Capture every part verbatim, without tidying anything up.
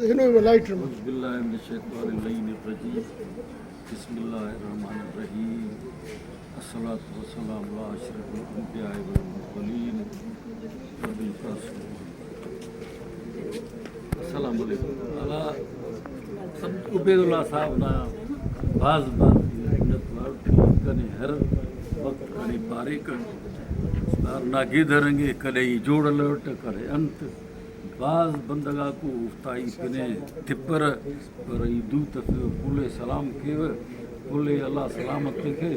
ہنوئی و لائٹ رما۔ اعوذ باللہ من الشیطان اللعین الرجیم۔ بسم اللہ الرحمن الرحیم۔ الصلاۃ والسلام علی اشرف الانبیاء والمرسلین ابی القاسم۔ السلام علیکم۔ اللہ عبید اللہ صاحب نا بھاز بھاز منت وار، کنے ہر وخت کنے پاریکہ، دار نا گدرنگے، کنے ای جوڑ الوٹ، کنے انت۔ بھاز بندغ آکو اوفتا ای پن ءِ تپرہ، پر ای دوت اسہ پھل ءِ سلام کیوہ، پھل ءِ اللہ سلامت تخے۔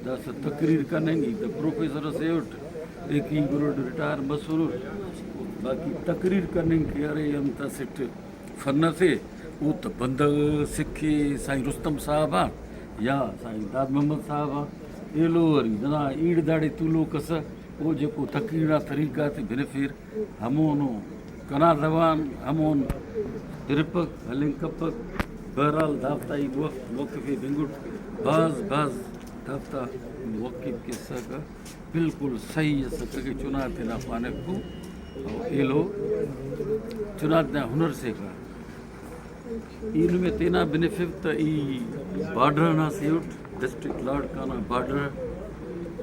داسہ تقریر کننگ، ای تہ پروفیسر اسے اٹ، ایکن گروڈ ریٹائر مسرہ، باقی تقریر کننگ کہ ارے انت اسٹ فن اسے، او تہ بندغ سکھ ءِ سائیں رستم صاحب آن یا سائیں داد محمد صاحب آن ایلو ارے۔ ننا ایڑ داڑے تولوک اسہ، او جیکو تقریر نا طریقہ تے بنفیر، ہمونو کنا زبان ہمون ترپک، ہلنگ کپک۔ بہرحال، دافتا ای موقف، موقف ءِ بنگٹ بھاز بھاز دافتا موقف کہ اسکہ، بالکل صحیح اسکہ کہ چنا تینا پانک کو، او ایلو چنا تینا ہنر سے کا۔ ای نمے تینا بنفو تہ ای بارڈر ئنا سے it, district Larkana border,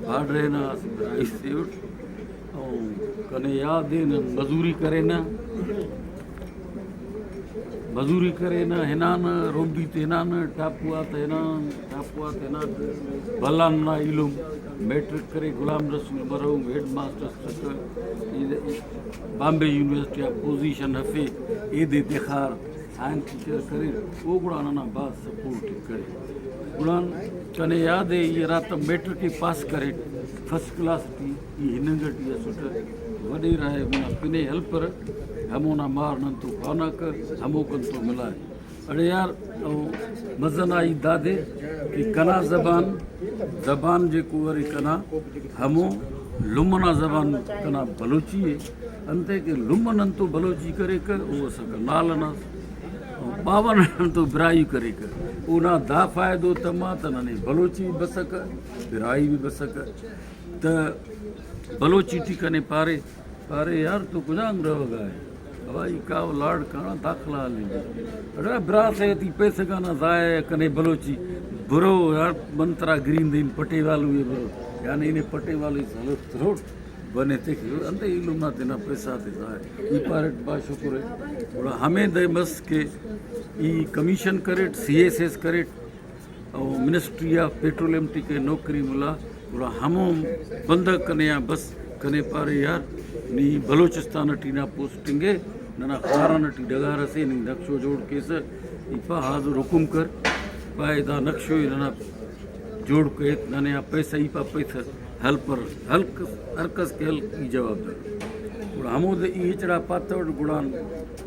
border ئنا اسہ براہوئی سے اٹ۔ او کنے یاد ءِ نن مزوری کرینہ، مزوری کرینہ، ہنانہ، رومبی تے ہنانہ، ٹاپو آتہ ہنان، ٹاپو آتہ ہنان۔ بھلا ننا ایلم میٹرک کرے، غلام رسول مرحوم ہیڈ ماسٹر اسکہ، بامبے یونیورسٹی آ پوزیشن ہرفے، ایدے تخار۔ سائنس ٹیچر کریر، او گڑا ننا بھاز سپورٹ کرے۔ گڑا کنے یاد ءِ، ای ہراتم میٹرک ءِ پاس کریٹ، فرسٹ کلاس ٹی ای ہننگ ٹی اسٹ، وڈیرہ ءِ منا پن ءِ ہلپرہ، ہمونا مار نن تو خواناکہ، ہموکن تو ملائے۔ اڑے یار، او مزہ نا ہیت دادے کہ کنا زبان، زبان جیکو ارے کنا، ہمو لمہ نا زبان کنا بلوچی ءِ۔ انتئے کہ لمہ نن تو بلوچی کریکہ، او اسکہ نال ئنا، باوہ نن تو براہوئی کریکہ۔ اونا دا فائدہ و تما تہ ننے بلوچی بسکہ، براہوئی بھی بسکہ۔ تہ بلوچی ٹی کنے پارے، پارے، یار تو کجام روگا ہے؟ ہوائی کاو لاڑکانہ داخلہ ہلنگ۔ اڑے برا سے تی پیسہ گانا ضائع کنے بلوچی۔ برو یار، من ترا گرین دین پٹیوالو ہے برو۔ یعنی نے پٹیوالو سلوٹ تروٹ۔ بنے تخ انتئے ایلم نا تینا پیسہ تے ضائع۔ ای پاریٹ بھاز شکر ءِ۔ گڑا ہمے دے مس کہ ای کمیشن کریٹ، سی ایس ایس کریٹ، او منسٹری آف پیٹرولیم ٹی کہ نوکری ملا، گڑا ہمو بندغ کنے آ بس کنے پارے، یار نی بلوچستان ٹی نا پوسٹنگ ءِ، ننا خاران ٹی ڈغار اسے، نی نقشو جوڑ کیسہ، ای پا حاضر حکم کر، پائے دا نقشو ءِ ننا جوڑ کیک، ننے آ پیسہ، ای پا پیسہ ہلپر، ہلک، ہر کس کہ ہلک ای جواب دے۔ گڑا ہمودے ای ہچڑا پاتوٹ، گڑا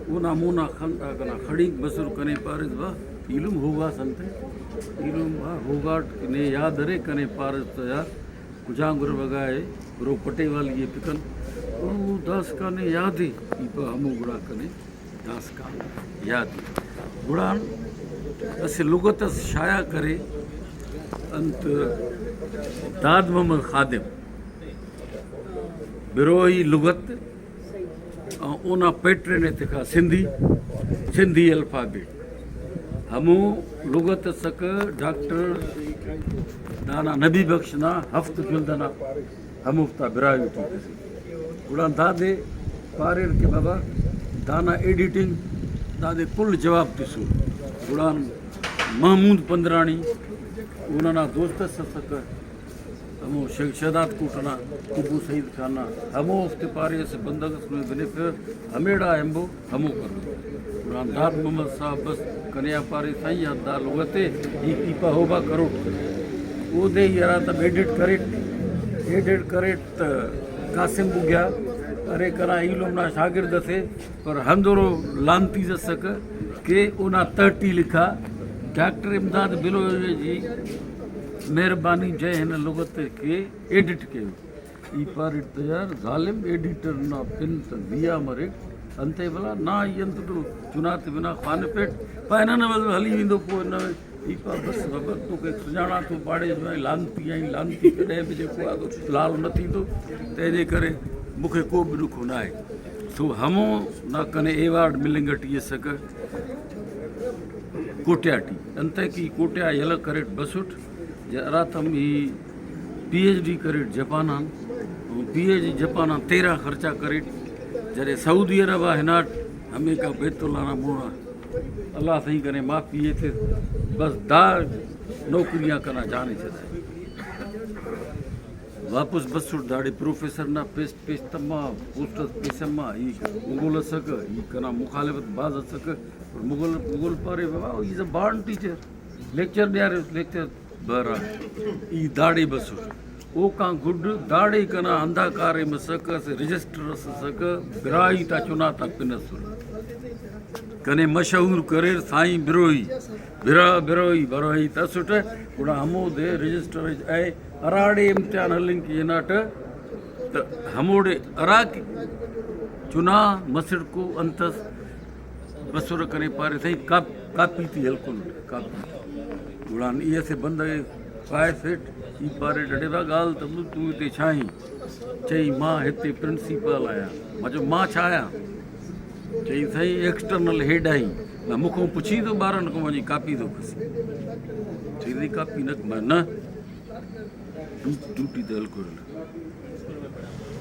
اونا مونا خن-، کنا خڑینک بسر کنے پاریس، واہ، ایلم ہوغاس انتئے؟ ایلم، واہ، ہوغاٹ نے یاد ارے کنے پاریس تہ یار، کجام گربہ غا ءِ، برو پٹیوالی ءِ پکن۔ او داسکان نے یاد ءِ، ای پا ہمو گڑا کنے داسکان یاد ءِ۔ گڑا اسہ لغت اس شائع کرے، انت داد محمد خادم، بروہی لغت، اونا پیٹرن ءِ تخا سندھی، سندھی الفابیٹ۔ ہمو لغت اسکہ ڈاکٹر دانا نبی بخش نا ہفت جلد ئنا، ہموفتا براہوئی ٹی تسے۔ گڑا دادے پاریر کہ بابا دانا ایڈیٹنگ دادے کل جواب تسر۔ گڑا محمود پندرانی او ننا دوست اس اسکہ، ہمو ش-، شہداد کوٹ ئنا ابو سعید خان نا، ہمو اوفتے پارے اسہ بندغ اس نمے بنفر، ہمیڑا ہمبو ہمو کرو۔ قرآن داد محمد صاحب بس کنے آ پارے، سائیں یار دا لغت ءِ، ای، ای پاہوبا کروٹ۔ اودے ای ہراتم ایڈٹ کریٹ، ایڈٹ کریٹ تہ قاسم بگیا ارے کنا ایلم نا شاگرد اسے، پر ہندورو لانتیز اسکہ کہ اونا تہٹی لکھا، ڈاکٹر امداد بلوچ جی مہربانی جئے ہنہ لغت ءِ کہ ایڈٹ کیو۔ ای پاریٹ تہ یار ظالم، ایڈیٹر نا پن تہ زی آ مریک، انتئے بھلا نا ای انت تو چناتے بنا خوانفیٹ، پائے نہ نہ بس ہلی ویندو پوہ نہ۔ ای پا بس خبر تو کہ سجانا تو پاڑے جو لانتی آئیں، لانتی کنے بجے کو آ تو لال نہ تھی تو تینے کرے مکھے کو بنو کھنائے۔ تو ہمو نا کنے ایوارڈ ملنگ ٹی اسکہ۔ کوٹیا ٹی، انتئے کہ ای کوٹیا یلہ کریٹ بسٹ، ج-، ہراتم ای پی ایچ ڈی کریٹ جاپان آن، پی ایچ ڈی جاپان آن تیرہ خرچہ کریٹ، جدے سعودی عرب آ ہناٹ، ہمیکا بیت اللہ نا مونا، اللہ سہی کرے، معافی ایتس، بس دا نوکری آن کنا جان ئے چدائے۔ واپس بسٹ داڑے پروفیسر نا پیسٹ پیش تما، پوسٹر پیش تما، ای مغل ئسکہ، ای کنا مخالفت بھاز ئسکہ، پر مغل، مغل پارے، بابا، he is a born teacher، lecture دیارے، لیکچر بہرحال ای داڑے بسٹ۔ اوکان گڈ داڑے کنا ہندا کاریم ئسکہ، اسہ رجسٹر ئس ئسکہ، براہوئی تا چنا تا پن ئسر۔ کنے مشہور کریر سائیں بروہی، برا بروہی، بروہی تا اسٹ، گڑا ہمودے رجسٹر اے ہراڑے امتحان ہلنگ کہ ہناٹہ، تہ ہموڑے ہرا کہ چنا مسڑکو انتس بسرہ، کنے پارے سائیں کاپ-، کاپی تے ہلکن، کاپی۔ گڑا ای اسہ بندغے خواہسٹ، ای پاریٹ اڑے وا گال تبو تو تے چھائیں، چئی ما ہتے پرنسپل آیا، مچو ما چھایا، چئی سائیں ایکسٹرنل ہیڈ آئی، میں مکھوں پچھی تو بارن کو منی کاپی دو کسی، چئی دی کاپی نک میں نہ۔ ڈیوٹی تے ہلکو ہلو۔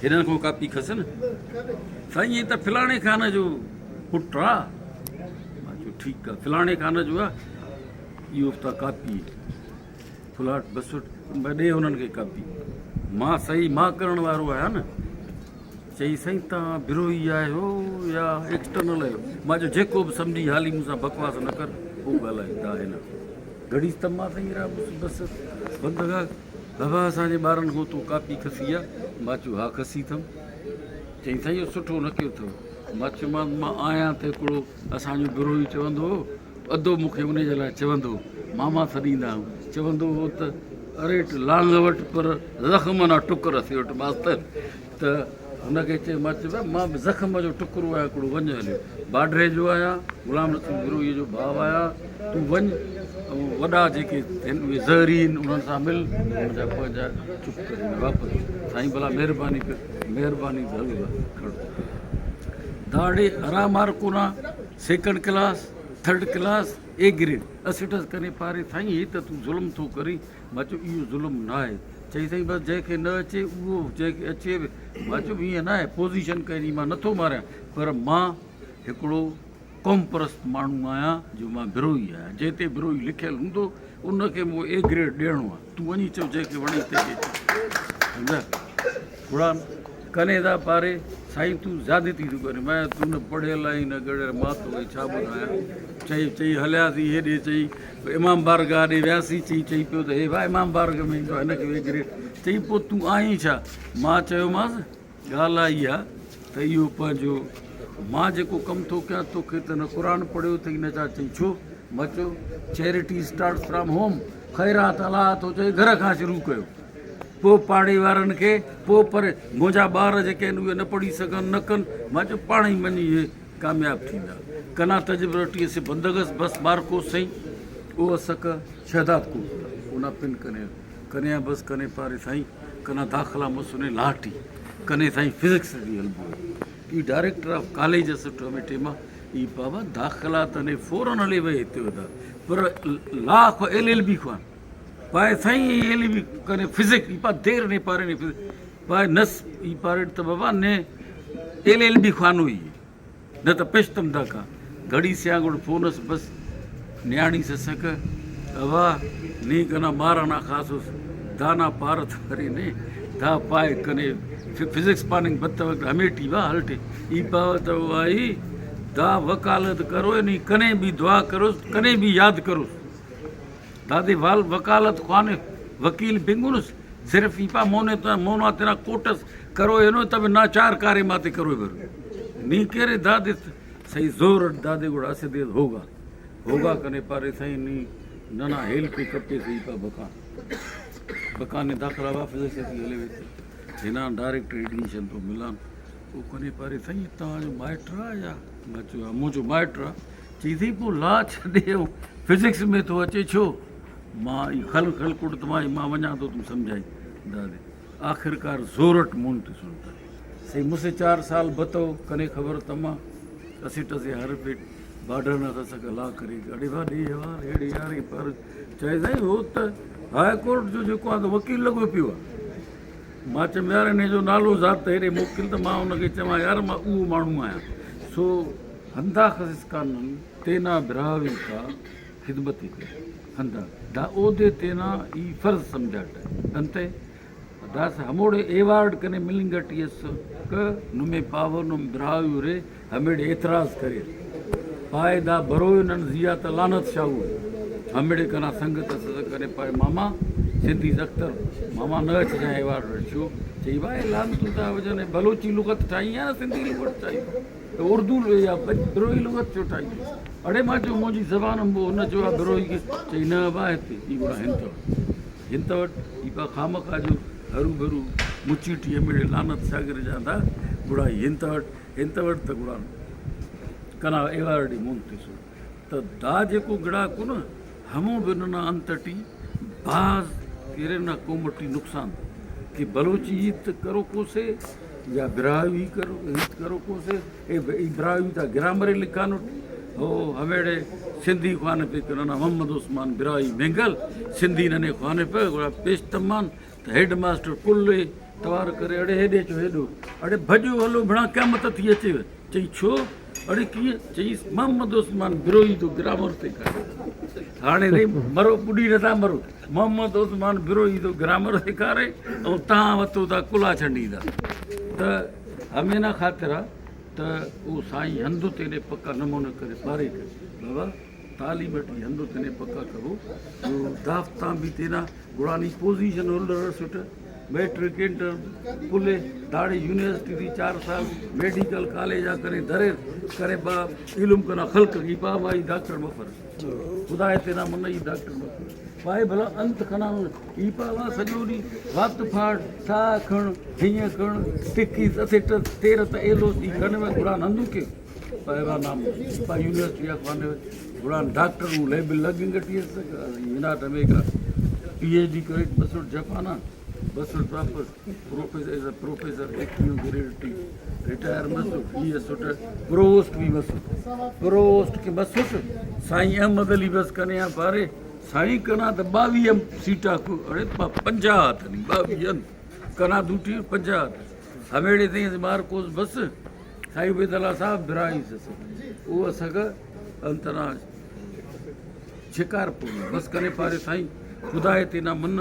ہنن کو کاپی کھسن۔ سائیں، یہ تا فلانے خانہ جو پٹرا۔ ما جو ٹھیک کا، فلانے خانہ جو ہے، یہ افتا کاپی۔ فلاٹ بسٹ، میں دے ہنن کے کاپی۔ ما صحیح، ما کرن وارو آیا نا۔ چئی سائیں تاں بروئی آئے ہو یا ایکسٹرنل آئے ہو؟ ما جو جیکو بھی سمجھی حالی مسا بکواس نہ کر، او گالائے دا ہے نا۔ گھڑی تما سائیں را بس، بس بندگا بابا اسانے بارن ہو تو کاپی کھسی آ؟ ما چو ہا کھسی تم۔ چئی سائیں او سٹھو نہ کیو تو۔ ما چو ما، ما آیا تے کڑو اسانجو بروئی چوندو۔ ادو مکھے انہیں جلا چوندو، ماما سدیندا ہوں۔ چوندو ہو تہ اریٹ لانگ وٹ پر زخم نا ٹکر اسے وٹ ماستر۔ تہ ہنکہ چے ما چے ما زخم جو ٹکر آیا کڑو ونج ہلے۔ بارڈرے جو آیا، غلام رسول گروہی جو بھاو آیا، تو ونج وڈا جے کہ زہرین انہن سا مل، انہن جا پنجا چپ کر واپس۔ سائیں بلا مہربانی کر، مہربانی ضرور کھڑ۔ داڑے ہرا مارکو نا second class, third class, A grade اسٹ ئس کنے پارے، سائیں، ہیت تو ظلم تو کری، بچو، ایو ظلم نہ اے۔ چاہی سائیں، بس جے کہ نہ اچے، او جے کہ اچے، بچو، ایاں نہ اے، پوزیشن کائنی ما نتھو ماریا، پر ما ہکڑو قوم پرست مانڑو آیا، جو ما بروئی آیا، جے تے بروئی لکھیل ہوں تو ان کے مو اے گریڈ ڈیڑو آ۔ تو ونی چو جے کہ وڑی تے کے۔ سمجھا؟ گڑا کنے دا پارے، سائیں تو زیادتی تو کرے، میں تو نہ پڑھے لائی نہ گڑے، ما تو اے چھا بنایا۔ چاہی، چاہی ہلیا سی ہے دے چاہی، امام بارگاہ دے ویاسی چاہی، چاہی پیو تو ہے وا امام بارگاہ میں تو ہے نہ کہ وے گرے۔ چاہی پو تو آئی چھا، ما چاہیو ماس، گالا ای آ، تہ ایہو پنجو ما جیکو کم تو کیا تو کہ تنہ قرآن پڑھیو تہ نہ چا چنچو مچو، چیریٹی اسٹارٹس فرام ہوم، خیرات اللہ تو چے گھر کھاں شروع کیو۔ پو پاڑی وارن کے، پو پر مونجا بار جے کہ نو نہ پڑھی سکن نہ کن، مچو پاڑی منی یہ کامیاب تھی دا۔ کنا تجربہ ٹی اسے بندگس بس مارکو سہی، او اسکہ شہداد کو، اونا پن کنے۔ کنے آ بس کنے پارے سائیں، کنا داخلہ مسنے لاٹی، کنے سائیں فزکس ٹی ہلبو۔ ای ڈائریکٹر آف کالج اسٹ ہمے ٹائما، ای پاوہ داخلہ تنے فوراً ہلیوہ ایتیوہ دا، پر لا خو ایل ایل بی خوان۔ پائے سائیں ایل ایل بی کنے فزک، ای پا دیر نے پارے نے فزک۔ پائے نس، ای پاریٹ تہ بابا نے ایل ایل بی خوانوئی۔ نہ تہ پیشتم داکا گھڑی سے آ گڑ فون اس بس نیاڑی سسکہ، اوا نی کنا مار ئنا خاسس، دانا پارت کرینے، دا پائے کنے ف-، فزکس پاننگ بتوک، ہمیٹی وا ہلٹے۔ ای پاوہ تہ وائی دا وکالت کروئے، نی کنے بھی دعا کروس، کنے بھی یاد کروس۔ دادے وال وکالت خوانف، وکیل بنگنس، صرف ای پا مونے تا، مونا تینا کوٹ اس کروئے ہنو، تب ناچار کاریم آتے کروئے بر۔ نی کہ ارے دادے صحیح زور اٹ دادے گڑا اسہ دے ہوگا۔ ہوگا کنے پارے سائیں نی ننا ہیلپ ءِ کپیسہ، ای پا بکان۔ بکان نے داخلہ وافظ اسے ٹی ہلیوے تہ ہنان ڈائریکٹ ایڈمیشن تو ملان۔ او کنے پارے سائیں تاں جو مائٹرا یا مچو، مچو مائٹرا چیزیں پو لاچ دے فزکس میں تو اچے چھو۔ ما ای خل خل کڑ تما ما ونجا تو تم سمجھائی دادے۔ آخرکار زور اٹ مون تسن تہ۔ صحیح مسہ چار سال بتو کنے خبر تما اسٹ اسے حرف اٹ بارڈر نا داسہ گلا کریک، اڑے وا ڈیہہ وار ایڑے یار ای پر چائے سائیں ہو تہ ہائی کورٹ جو جیکو آ وکیل لگو پیوا۔ ما چم یار نے جو نالو ذات تہ ایڑے موکل تہ ما انکہ چما یار ما او مانو آیا۔ سو ہندا خس اسکان نن تینا براہوئی تا خدمت ءِ کر۔ ہندا دا اودے تینا ای فرض سمجھاٹہ۔ انتئے داسہ ہموڑے ایوارڈ کنے ملنگ ٹی اس کہ نمے پاوہ نم براہوئی ارے، ہمیڑے اعتراض کریر۔ پائے دا بروئے نن زی آ تا لعنت شاغو۔ ہمیڑے کنا سنگت اس کنے پائے ماما سندھی اختر ماما نہ اچ جا ایوارڈ رچو۔ چئی بھائی لعنت دا وجہ نے بلوچی لغت ٹائی یا سندھی لغت ٹائی۔ تو اردو لو یا بج-، بروئی لغت چوٹائی۔ اڑے ما جو مونجی زبان ہم وہ نہ جو بروئی کی چاہیے نہ با ہے تی، ای گڑا ہنتوٹ۔ ہنتوٹ، ای پا خامخا جو ہرو بھرو مچی ٹی ہمیڑے لعنت شاگر جاندا، گڑا ای ہنتوٹ، ہنتوٹ تا گڑا کنا ایوارڈ ای مون تسو۔ تہ دا جیکو گڑاکو نا، ہمو بھی ننا انت ٹی بھاز ارے نا قوم ٹی نقصان کہ بلوچی ہیت کروکو سے یا براہوئی کرو، ہیت کروکو سے، اے ب-، ای براہوئی تا گرامر ءِ لکھانٹ، او ہمیڑے سندھی خوانفے کہ ننا محمد عثمان براہوئی مینگل سندھی ننے خوانفے، گڑا پیش تمان۔ تہ ہیڈ ماسٹر کل ءِ توار کرے، اڑے ہیڈے چو ہیڈو، اڑے بھجو ہلو بھڑا قیامت تھی اچے۔ چئی چھو؟ اڑے کیے؟ چئیس محمد عثمان بروئی تو گرامر سکھارے۔ ہانے نہیں مرو، بڈی نہ تھا مرو۔ محمد عثمان بروئی تو گرامر سکھارے اور تاں وتو دا کلا چھنڈی دا۔ تہ ہمینا خاطرہ تہ او سائیں ہندو تینے پکا نمونہ کرے پارے کہ بابا تعلیم ٹی ہندو تینے پکا کرو، تو دافتان بھی تینا گڑا نی پوزیشن ہولڈر اسٹ، میٹرک انٹر پلے، داڑے یونیورسٹی ٹی چار سال میڈیکل کالج آ کنے دریر، کنے با علم کنا خلق ای پا وا ای ڈاکٹر مفر۔ خدا ءِ تینا منہ ای ڈاکٹر مفر۔ پائے بھلا انت کنا ای پا وا سجو نی وات پھاڑ، سا کھڑ، ہیئں کھڑ، ٹکی اسٹ تیرہ تا ایلو ای کنے گڑا نندو کے۔ پائے وا نام پا یونیورسٹی آ خوانوے، گڑا ڈاکٹر ہوں لیبل لگنگ ٹی اس، ہناٹ ہمیکا پی ایچ ڈی کریٹ بسٹ جاپان آ، بسٹ واپس professor, as a professor active grade ٹی ریٹائر مسٹ، ای اسٹ پرووسٹ بھی مسٹ، پرووسٹ کہ مسٹ، سائیں احمد علی بس کنے آ پارے، سائیں کنا تہ باویہ سیٹاکو، اڑے پا پنجاہ آ تنی، باویہ انت، کنا دوٹی پنجاہ آ تنی۔ ہمیڑے تئیں مار کوس بس، سائیں عبید اللہ صاحب براہوئی اس اسکہ، او اسکہ انت نا شکارپور نا۔ بس کنے پارے سائیں خدا ءِ تینا منہ،